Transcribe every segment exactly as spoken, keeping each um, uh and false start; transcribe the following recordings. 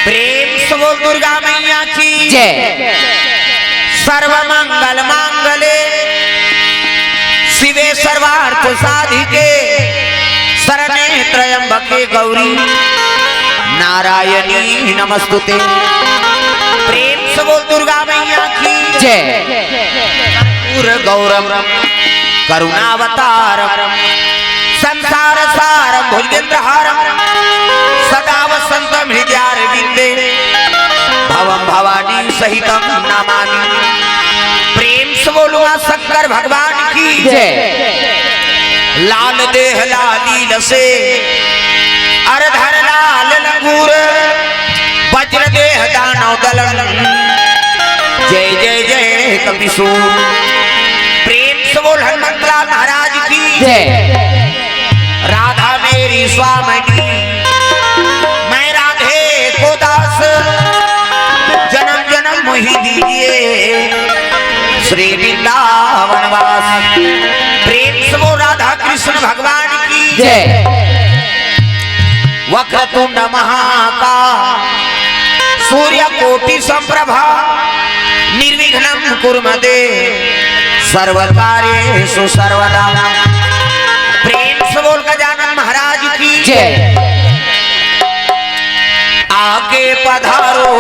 प्रेम से बोल दुर्गा मैया की जय। सर्व मंगल मांगले शिवे सर्वार्थ साधिके शरणे त्र्यंबके गौरी नारायणी नमस्तुते। प्रेम से बोल दुर्गा मैया की जय। कर्पूर गौरम करुणावतारम संसार सारम भुजगेंद्र हारम सदा वसंतम हृदयारविंदे भवम भवानी सहितम नमामि। प्रेम से बोलो माँ शंकर भगवान की जय। लाल देह लाली लसे अरधर लाल लंगूर वज्र देह दानव दलन जय जय जय कपिसूर। प्रेम से बोल हनुमंत लाल महाराज की जय। राधा मेरी स्वामिनी, मैं राधे को दास, जन्म जन्म मोहि दीजिए श्री वृंदावन वास। प्रेम से बोल राधा कृष्ण भगवान की जय। वक्रतुंड महाका सूर्य कोटि संप्रभा निर्विघ्नं कुरु मे देव सर्व कार्येषु सर्वदा। प्रेम से बोल गजानन महाराज की जय। आके पधारो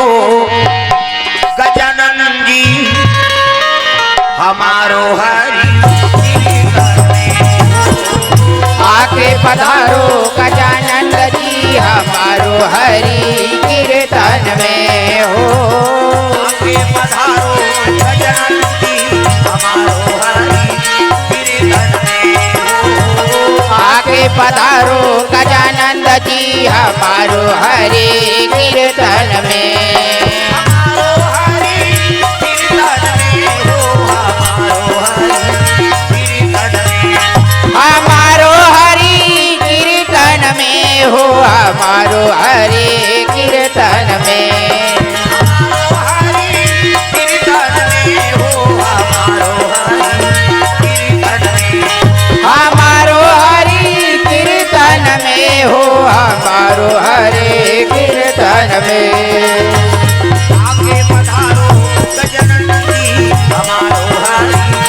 गजानन जी हमारो हरि। आके पधारो गजानन जी हमारो हरि कीर्तन में हो। आके पधारो गजानन जी हमारो हरि कीर्तन में हो। आके पधारो गजानन जी हमारो हरि कीर्तन में। हमारो हरि कीर्तन में हो, हमारो हरि कीर्तन में। हमारो हरि कीर्तन में हो, हमारो हरि कीर्तन में। हमारो हरि कीर्तन में हो, हमारो हरि कीर्तन में। हमारो हरि कीर्तन में हो, हमारो हरि कीर्तन में। आके पधारो गजानन जी, हमारो हरि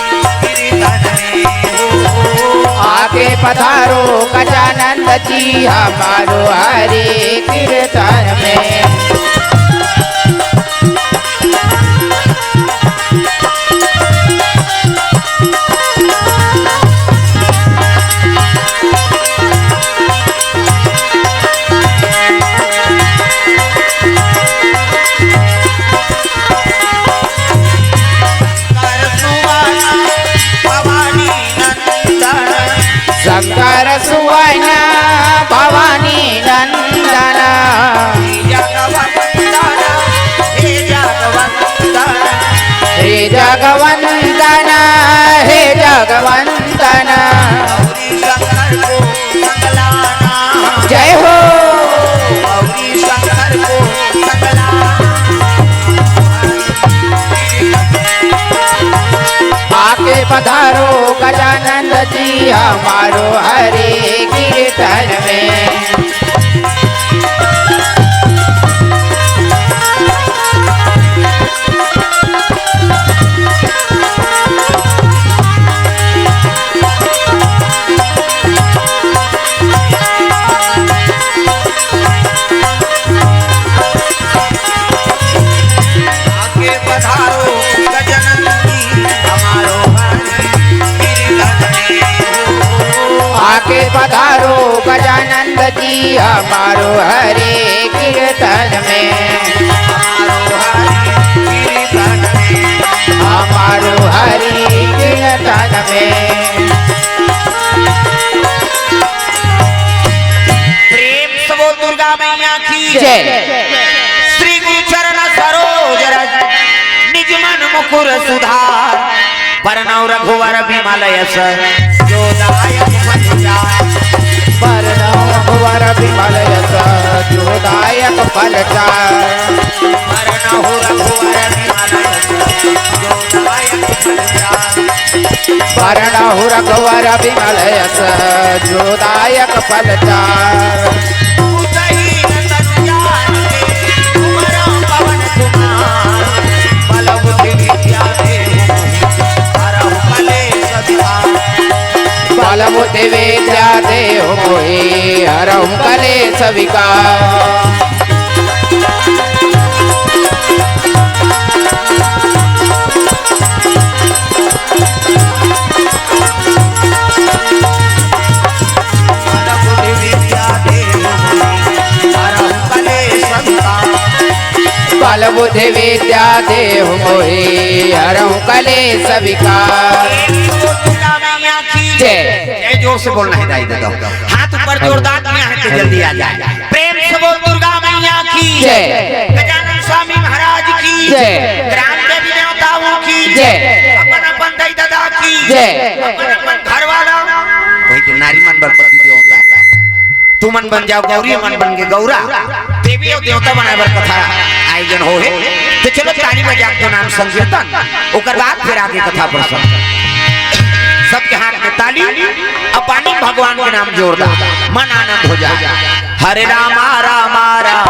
कीर्तन में हो। आके पधारो गजानन जी, हमारो हरि कीर्तन में। शंकर सुवन भवानी नंदन। हे जगवंदन, हे जगवंदन। हे जगवंदन, हे जगवंदन। गौरी शंकर को संग लाना। जय हो। गौरी शंकर को संग लाना। आके पधारो गजानंद जी हमारो हरे कीर्तन में। आके पधारो गजानंद जी हमारो हरे कीर्तन में हो। आके पधारो गजानंद जी हमारो हरे कीर्तन में। हमारो हरे कीर्तन में। हमारो हरे कीर्तन में। प्रेम से बोल दुर्गा मैया की जय। श्री गुरु चरण सरोज रज निज मन मुकुर सुधार। बरनउँ रघुवर बिमल यस जो दायक फल चार। बरनउँ रघुवर बिमल यस जो दायक फल चार। बरनउँ रघुवर बिमल यस जो दायक बरनहु रघुवर बिमल यस जो दायक फल चार। बल बुद्धि विद्या देहु मोहि हरहु कलेस विकार। बल बुद्धि विद्या देहु मोहि हरहु कलेस विकार। जय। जय, जोर से बोलना है दाई दे दो। हाथ ऊपर जोरदार दिया है तो जल्दी आ जाए। प्रेम से बोल दुर्गा मैया की जय। गजानन स्वामी महाराज की जय। ग्राम देवी देवताओं की जय। अपन अपन दाई दादा की जय। अपन अपन घर वाला। वही के नारी मन बर पति देवता। तुमन बन जाव गौरी, मन बन के गौरा। देवी अउ देवता बनाए बर कथा आयोजन होहे। त चलो ताली बजा के नाम संकीर्तन, ओकर बाद फिर आगे कथा प्रसंग। सबके हाथ में ताली, अब बानी भगवान के नाम जोरदार, मन आनंद हो जाए। हरे रामा रामा राम,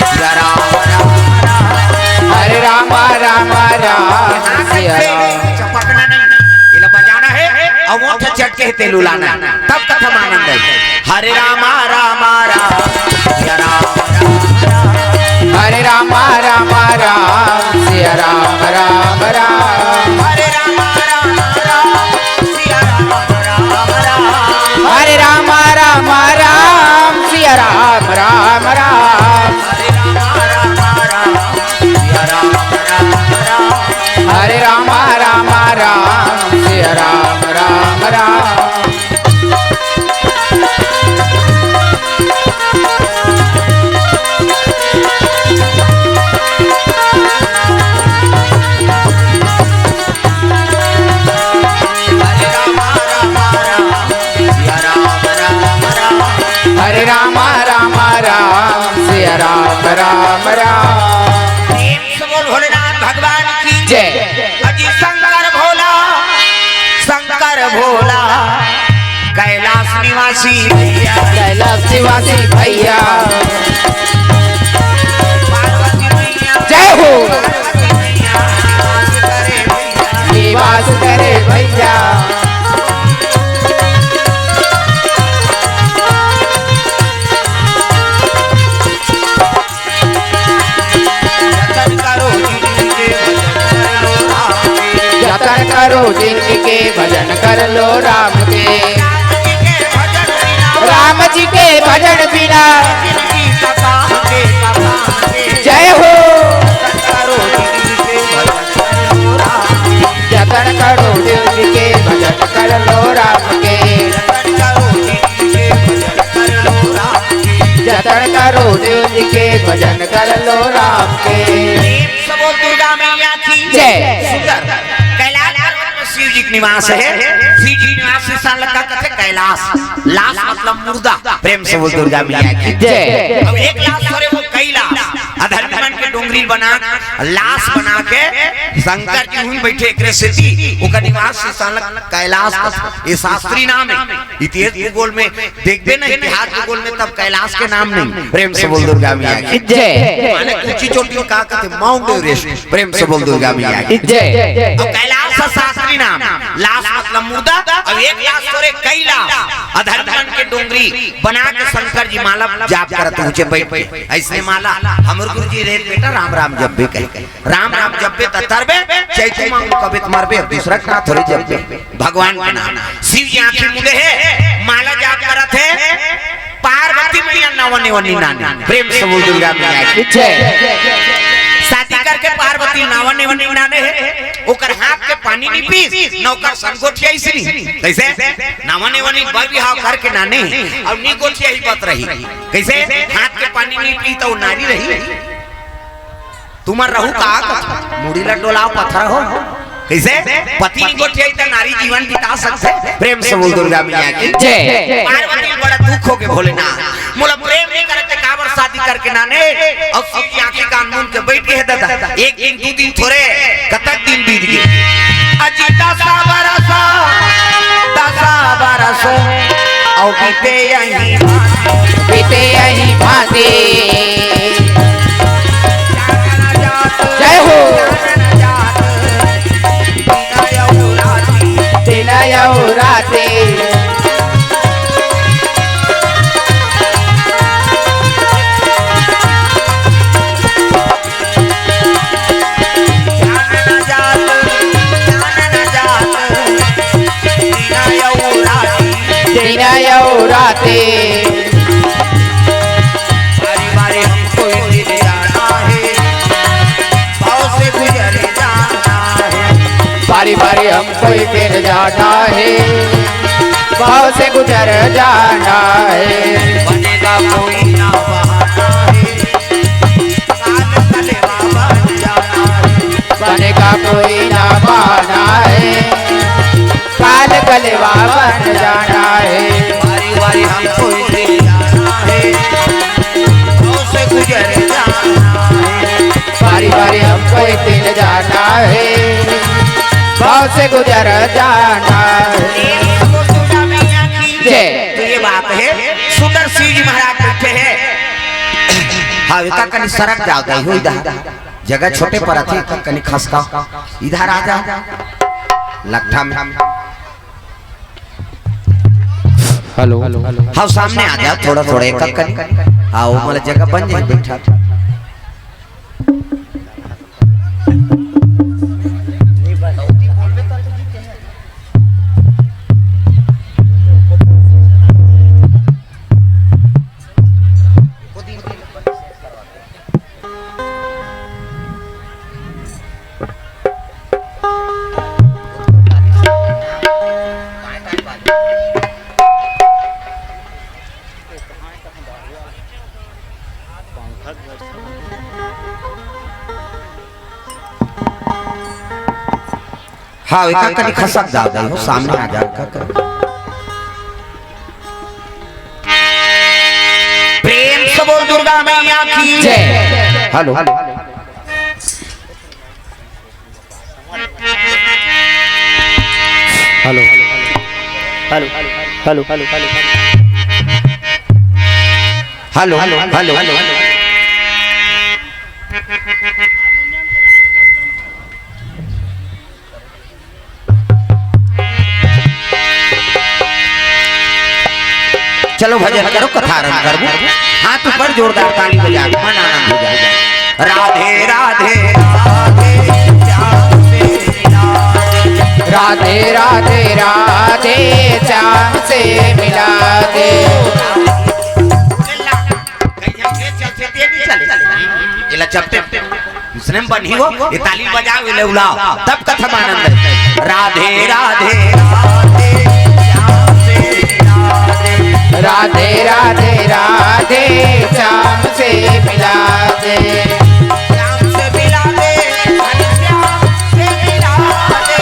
सिया राम राम राम। हरे रामा रामा राम, सिया राम। चपकना नहीं, इला बजाना है, अउ ओठ चटके तेल उलाना है, तब कथा में आनंद है। हरे रामा रामा राम, सिया राम राम राम। हरे रामा रामा राम, सिया राम राम राम। हरे रामा रामा राम, सिया राम राम राम। हरे रामा रामा राम, सिया राम राम राम। हरे रामा रामा राम, सिया राम राम राम। हरे रामा रामा राम, सिया राम राम राम। हरे रामा रामा राम, सिया राम राम राम। प्रेम से बोल भोलेनाथ भगवान की जय। अजी शंकर भोला, शंकर भोला, कैलाश निवासी भैया। कैलाश निवासी भैया। पार्वती मैया। जय हो। पार्वती मैया, निवास करे भैया। निवास करे भैया। जतन करो जिनके भजन कर लो राम के। जतन करो जिनके भजन कर लो राम के। राम जी के भजन बिना। राम जी के भजन बिना। जिनकी कथा के कथा के। जय हो। जतन करो जिनके भजन कर लो राम के। जतन करो जिनके भजन कर लो राम के। जतन करो जिनके भजन कर लो राम के। जतन करो जिनके भजन कर लो राम के। प्रेम से बोल दुर्गा मैया की जय। सुंदर। कैलाश पर्वत में शिव जी के निवास है। शिव जी के निवास से स्थान लगा कहते कैलाश। लाश मतलब मुर्दा। प्रेम से बोल दुर्गा मैया की जय। अब एक लाश थोड़े, वो कई लाश। अधर्मी मन के डोंगरी बना, लाश बना के शंकर जी हुई बैठे एकरे सेती। ओकर निवास स्थान लगा कैलाश। ये शास्त्री नाम है। इतिहास भूगोल में देखबे ना, इतिहास भूगोल में तब कैलाश के नाम नहीं। प्रेम से बोल दुर्गा मैया की जय। माने ऊंची चोटी का कहते माउंट एवरेस्ट। प्रेम से बोल दुर्गा मैया की जय। अब कैलाश का शास्त्री नाम, लाश मतलब मुर्दा, अब एक लाश तोरे कई लाश, अधर्म मन के डोंगरी बना के शंकर जी माला जाप करत ऊंचे बैठ के। ऐसने माला हमर गुरु जी रहे बेटा, राम राम जपबे कहे। राम राम जपबे त तरबे, चैती मांग कबे त मरबे, अब दूसरा का थोड़े जपबे। भगवान के नाम। शिव जी आंखी मूंदे हे, माला जाप करत हे, पार्वती मैया नावा नेवनी नाने। प्रेम से बोल दुर्गा मैया की जय। शादी करके पार्वती नावा नेवनी नाने हे, ओकर हाथ के पानी नी पीस, न ओकर संग गोठियाइस नी। कैसे? नावा नेवनी बर बिहाव करके नाने, अउ नी गोठियाही बत रही। कैसे? हाथ के पानी नी पी त ओ नारी रही। तुमन रहू का कथो? मुड़ी ला डोलाव पथरा हो। कैसे? पति नी गोठियाही त नारी जीवन बिता सकथे। प्रेम से बोल दुर्गा मैया की जय। पार्वती बड़ा दुख हो के भोलेनाथ, मोला प्रेम नी करे त काबर शादी करके नाने? अउ शिव जी आंखी कान मूंद के बैठ गे हे दादा। एक दिन, दू दिन थोड़े, कतक दिन बीत गे। बीते यही भांति। बीते यही भांति। जय हो। दिन अउ राति। दिन अउ राति। बारी बारी हमको इधर जाना है, पाँव से गुजर जाना है। बारी बारी हमको इधर जाना है, पाँव से गुजर जाना है। बनेगा कोई ना बहाना है, काल कलेवा बन जाना है। बनेगा कोई ना बहाना है, काल कलेवा बन जाना है। बारी बारी हमको इधर जाना है, पाँव से गुजर जाना है। बारी बारी हमको एक दिन जाना है, पाँव से गुजर जाना है। जय। तो ये बात है, सुंदर सिंह जी महाराज बैठे हैं। हाँ, एका कनी सरक जाओ, दाई हो इधर। जगह छोटे पर आथे, एका कनी खसका। इधर आ जा। लट्ठा में। हेलो। हाँ, सामने आ जा, थोड़ा, थोड़ा एका कनी। हाँ, वो मतलब जगह बन जाए, बैठा। हाँ, एका कनी खसक जाओ, दाई हो, सामने आ जाओ, एका कनी। प्रेम से बोल दुर्गा मैया की जय। Hello. Hello. Hello, hello, hello, hello. Hello, hello, hello, hello. चलो भजन करो, कथा आरंभ करबो। हाथ ऊपर जोरदार ताली बजा के मन आनंद हो जाए। राधे राधे राधे श्याम से मिला दे। राधे राधे राधे श्याम से मिला दे। ये ला चपटे। इसने बनी हो, ये ताली बजाओ, ये ले उलाओ, तब कथा में आनंद है। राधे राधे राधे श्याम से मिला दे। राधे राधे राधे श्याम से मिला दे। श्याम से मिला दे, श्याम से मिला दे।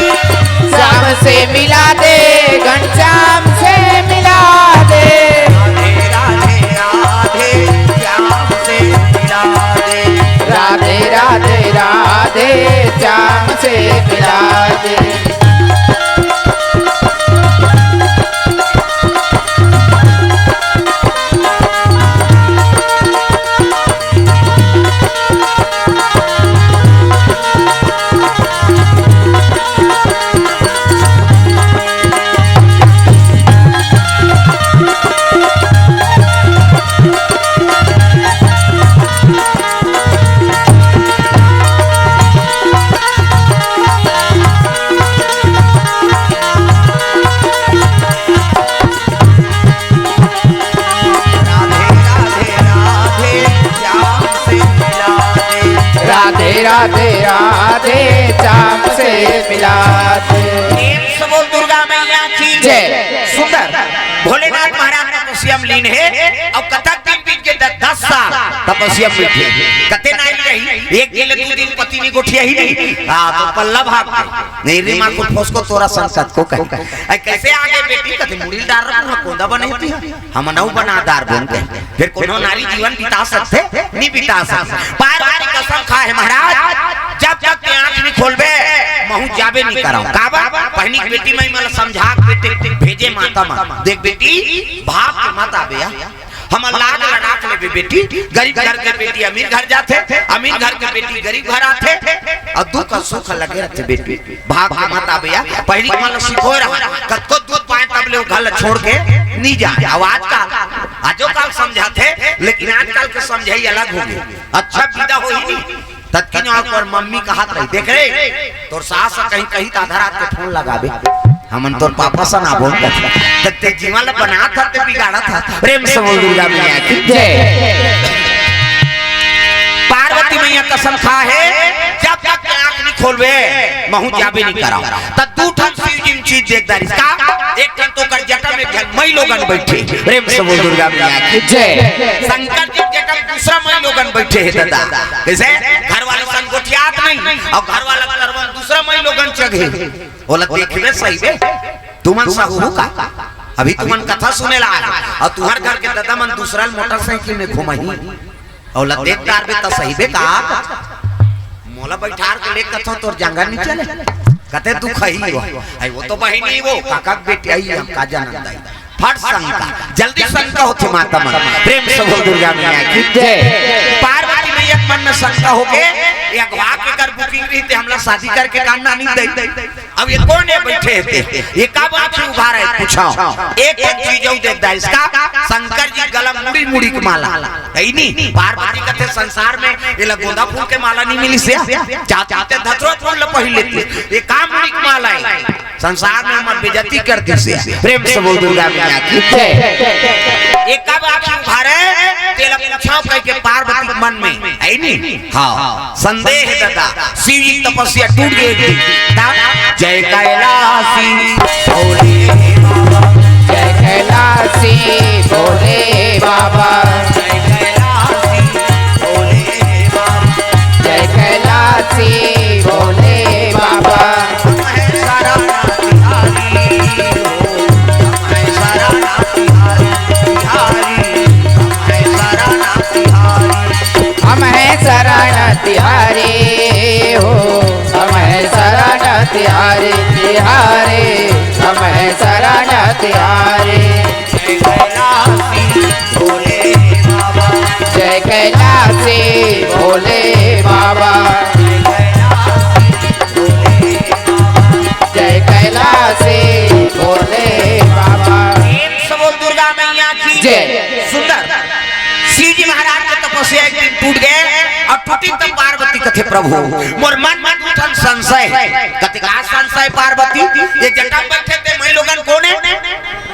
श्याम से मिला दे, घनश्याम से मिला दे। राधे राधे राधे श्याम से मिला दे। राधे राधे राधे श्याम से मिला दे। राधे राधे राधे श्याम से मिला दे। राधे राधे राधे श्याम से मिला दे। प्रेम से बोल दुर्गा मैया की जय। सुंदर भोलेनाथ महाराज तपस्या में लीन है। अब कतक दिन बीत के द-, दस साल तपस्या में बैठे। कते नारी रही, एक दिन ले दू दिन पति नहीं गोठिया ही नहीं। हाँ, तो पल्ला भाग गए। नहीं रे माँ को फोस को तोरा संसद को कहे। अरे कैसे आगे बेटी कते मुड़ी डार रहा हूँ, कोंदा बने होती है। हम नौ बना दार बोलते हैं। फिर कोनो नारी जीवन बिता सकते, नहीं बिता सकते। पार्वती कसम खाए महाराज, जब तक के आंख खोलबे, महूं जाबे नहीं करव। काबर? पहिली बेटी मइँ मला समझा के बेटी भेजे माता मन। देख बेटी, भाग के मत आबे या। हमर लाज लड़ाक लेबे बेटी। गरीब घर के बेटी अमीर घर जाथे, अमीर घर के बेटी गरीब घर आथे, अउ दुख अउ सुख लगे रहिथे बेटी। भाग के मत आबे या। पहिली मला सिखोय रहा, कतको दुख पाय तब ले ओ घर ल छोड़ के नहीं जाय। अउ आजकल, आजो काल समझाथे, लेकिन आजकल के समझई अलग होगे। अच्छा विदा होही नहीं। ततकिन ओकर मम्मी कहत रही, "देख रे, तोर सास ह कहीं कही त आधा रात के फोन लगाबे, हमन तोर पापा सन आबो।" त ते जीवन ल बनात हस, ते बिगाड़त हस। प्रेम से बोल दुर्गा मैया की जय। पार्वती मैया कसम खा हे, जब तक के आंख नहीं खोलबे, महूं जाबे नहीं करव। त दू ठन शिव जी म चीज देख डारिस का, एक ठन तो ओकर जटा म एक झन मइलोगन बइठे। प्रेम से बोल दुर्गा मैया की जय। शंकर जी के जटा म दूसरा मइलोगन बइठे हे दादा। कइसे? घर वाले सन गोठियात नहीं, अउ घर वाला करवन दूसरा मइलोगन चघे। ओला देखबे सहिबे, तुमन सहू का? अभी तुमन कथा सुने ला आए, अउ तुंहर घर के दादा मन दूसरा मोटरसाइकिल म घुमही। ओला देख डारबे त सहिबे का? मोला बइठार के ले कथव तोर जांगर नहीं चले। कथे तू खही हो। अई ओ तो बहिनी हो, काका के बेटी अही, हम का जानन दाई। फट शंका, जल्दी शंका होथे माता मन। प्रेम से बोल दुर्गा मैया की जय। पार्वती मैया के मन म शंका होगे, ये अगवा के कर बुकिंग रहिते, हमला शादी करके कान नहीं दई। अब ये कोन हे बइठे हे? ये काबर आँखी उघारे हे, पूछव। एक एक चीज अउ देख डारिस का, शंकर जी गला म मुड़ी मुड़ी के माला, हे नहीं? पार्वती कथे संसार म एला गोंदा फूल के माला नहीं मिलिस हे, जात जात धतूरा फूल ल पहिर लेतिस। ये का मुड़ी के माला हे? संसार म हमर बेइज्जती कर दिस हे। प्रेम से बोल दुर्गा मैया की जय। ये काबर आँखी उघारे हे, तेला पूछव कहिके पार्वती के मन म, हे नहीं? हाँ, संदेह दादा, शिव जी के तपस्या टूट गे। ता-, जय कैलासी भोले बाबा, जय कैलासी भोले बाबा, जय कैलासी भोले बाबा, जय कैलासी भोले बाबा। हम हैं शरण तिहारी हो, हम हैं शरण तिहारी, तिहारी, हम हैं शरण तिहारी। हम हैं शरण तिहारी हो, हम हैं शरण तिहारी, तिहारी, हम हैं शरण तिहारी। जय कैलासी भोले बाबा, जय कैलासी भोले बाबा, जय कैलासी भोले बाबा, जय कैलासी भोले बाबा। प्रेम से बोल दुर्गा मैया की जय। सुंदर। शिव जी महाराज के तपस्या एक दिन टूट गे अउ टूटिस त पार्वती कथे, "प्रभु, मोर मन म दू ठन संशय हे।" कथे, "का संशय पार्वती? ये जटा म बइठे ते मइलोगन कोन हे?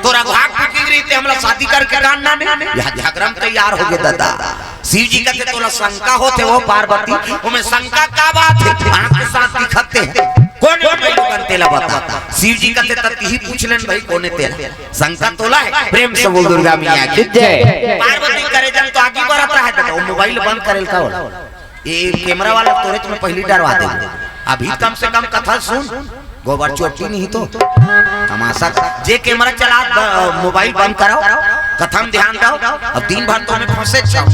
तोर अगवा के बुकिंग रहिते, हमला शादी करके कान नहीं दे।" ये झगरा म तैयार होगे दादा। शिव जी कथे, "तोला शंका होथे ओ पार्वती, ओमे शंका का बात हे? आँख के साथ दिखत हे। कोन हे मइलोगन तेला बता।" शिव जी कथे, "त तिही पूछ लेन भई, कोन हे तेला?" शंका तोला हे। प्रेम से बोल दुर्गा मैया की जय। पार्वती करेजा म तो आगी बरत रहा हे, त ओ मोबाइल बंद करे ल का होला? ये कैमरा वाला तोरे तो मैं पहिली डरवा दे। अभी कम से कम कथा सुन, गोबर चोटी नहीं तो तमाशा। जे कैमरा चला, ब-, मोबाइल बंद कराओ, कथा म ध्यान दव। अब दिन भर तो हमें फंसे छाओ।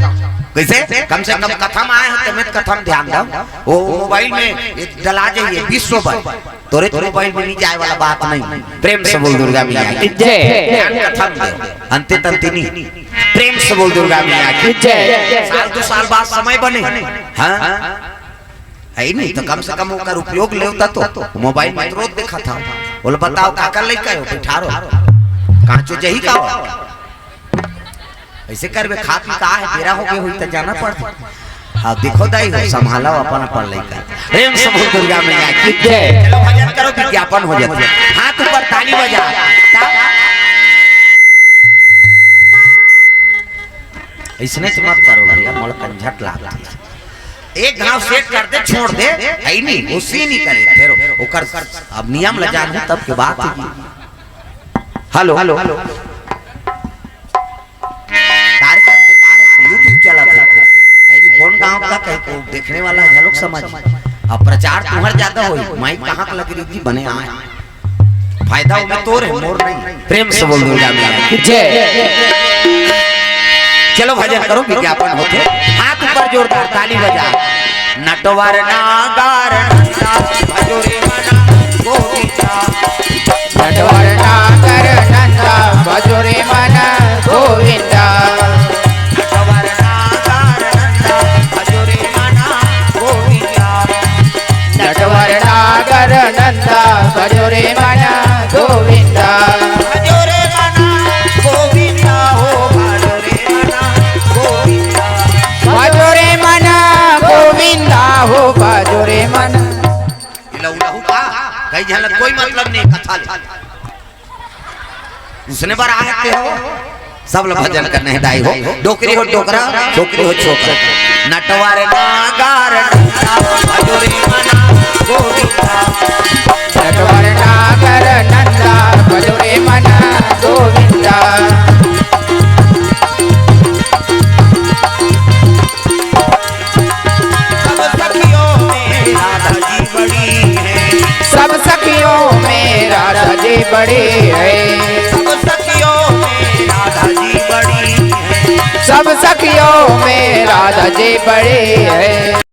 कइसे? कम से कम कथा म आए हो, तमे कथा म ध्यान दव। ओ मोबाइल म एक डला जाइए, विश्व भर। तोरे तो मोबाइल म नहीं जाए वाला बात नहीं। प्रेम से बोल दुर्गा मैया की जय। ध्यान कथा म दे, अंते तंते नहीं। प्रेम से बोल दुर्गा मैया की जय। साल दू साल बाद समय बने, हाँ? हे नहीं त कम से कम ओकर उपयोग लेवता तो। मोबाइल म तो रोज देखत हव। ओला बताव, काकर लइका हे, बइठा रहो। कहाँ चो जही का हो? अइसे करबे, खा पी का हे, बेरा होगे होही त जाना पड़थे। हाँ, देखो दाई हो, संभालव अपन अपन लइका। प्रेम से बोल दुर्गा मैया की जय। चलो भजन करो, विज्ञापन हो जाथे। हाथ ऊपर, ताली बजा। ता-, अइसने मत करो भइया, मोला कंझट लागथे। एक घाव सेट कर दे, छोड़ दे, हे नहीं, ओ सीन ही करे, फेर ओकर अब नियम ल जानहू तब के बात हे। Hello, hello. कार्यक्रम बेकार होथे, YouTube चलत हे। अरे कोन गांव का कहे को देखने वाला हे, लोग समझ। अब प्रचार तुंहर ज्यादा होही, माइक कहाँ के लगे रही थी, बने आए। फायदा ओमे तोर हे, मोर नहीं। प्रेम से बोल दुर्गा मैया की जय। चलो भजन करो, विज्ञापन होथे। हाथ ऊपर जोरदार ताली बजा। नटवर नागर नंदा भजो रे मन गोविंदा। नटवर नागर नंदा भजो रे मन गोविंदा। नटवर नागर नंदा भजो रे मन गोविंदा। नटवर नागर नंदा भजो रे मन गोविंदा। भजो रे मन गोविंदा हो, भजो रे मन गोविंदा। भजो रे मन गोविंदा हो, भजो रे मन। ये लहू लहू का? कई झलक कोई मतलब नहीं कथा ले। उसने बर आए के हो, सब लोग भजन करने हैं दाई हो। डोकरी हो डोकरा, डोकरी हो छोकरा। नटवर नागर नंदा भजो रे मन गोविंदा। नटवर नागर नंदा भजो रे मन गोविंदा। सब सखियों में राधा जी बड़ी है। सब सखियों में राधा जी बड़ी है। सब सखियों में राधा जी बड़ी है। सब सखियों में राधा जी बड़ी है।